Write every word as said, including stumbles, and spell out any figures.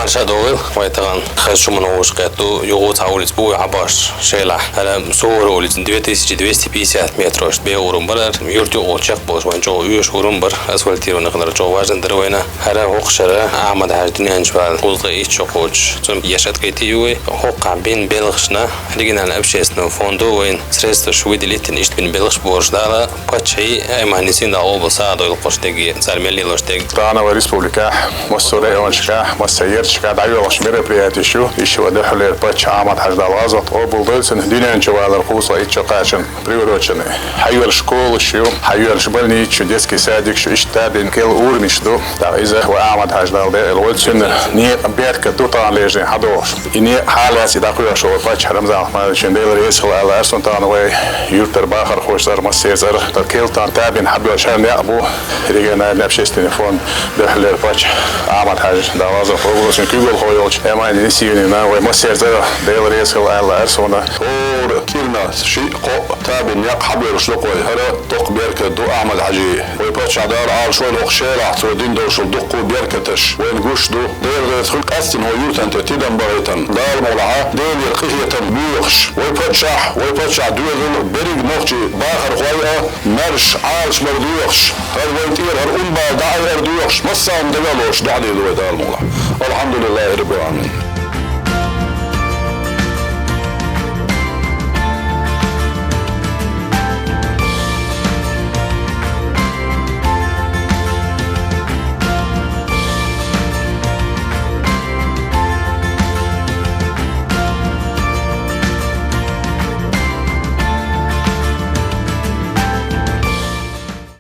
Ӏалашдовла вай тахан, хаза шуна вовшахкхетта, юха цхьа улица бу вай хьабоагӀаш Шелахь. ХӀара Сувара улица, две тысячи двести пятьдесят метраш бӀеха урам бар, юрта юкъе чекхболуш вайна чӀогӀа оьшуш урам бар, асфальтированный хилар чӀогӀа важна дара вайна. ХӀара хӀокху шарахь Ахьмад-Хьаьжа дуьнен чу вала кхузткъе итт шо кхочуш цуьнан еш открытие ю вай. ХӀокхахь бина белхашна региональный общественный фондо вайна средстваш выделить йина, иштта бина белхаш борш Дала, паччахьий, Ӏамадхьаьжий сийлахь къобал сагӀа дойла кху шерашкахь, цара мел лелош дерг. Тахана вай республикехь, массо а районашкахь, массо а ярташкахь дӀайоьлхуш мероприятеш ю, иштта вай дуьххьарлера паччахь Ахьмад-Хьаьжа, Дала гӀазот къобалдойла цуьнан, дуьнен чу валар кхузткъе итт шо кхаьчна, приуроченный. Хьайоьлхуш школаш ю, хьайоьлхуш больничаш ю, детский садикаш ю, иштта бина керла урамаш ду. ТӀаккха иза вай Ахьмад-Хьаьжа, Дала декъала войла цуьнан, некъан беркат ду тахана лежа хьадогӀуш. И некъ хьалаьцна дӀакхоьхьуш вай паччахь Рамзанов Ахьмадовична, Дела реза хуьлда аьлла, аса тахана вай юьртара бахархоша цӀера, массеран цӀера, тӀаккха керла тахана бина хьабоьлхуш хӀара некъ бу региональный общественный фонд дуьххьарлера паччахь Ахьмад-Хьаьжа, Дала гӀазот къобалдойла цуьнан, куьйгалхо йолчу Ӏамадхьаьжий сийлахьна вай массеран цӀера Дела реза хуьлда аьлла, аса. ХӀора кирнах шиъ-кхоъ бина некъ хьабоьлхуш ду-кх вай, хӀара доккха беркат ду Ахьмад-Хьаьжин. Вай паччахь Дала Ӏалашвойла хӀокху Шелахь, цо дина долуш долу дуккха а беркаташ, вайна гуш ду. Дела реза хуьлда къаьсттина хӀокху юьртана тӀе тидам бахийтина, Дала мукъ лахь, Делера къинхетам боьхуш. Вай паччахь, вай паччахьан доьзал, берриг нохчий бахархой а маьрша Ӏалашбар доьхуш, хӀара вайна тӀера хӀара ун-бала дӀаайар доьхуш, массарна дагахь а лоруш дуӀа дийр ду вай, Дала мукъ лахь. Алхьамдулиллахьи Раббил Ӏаламин.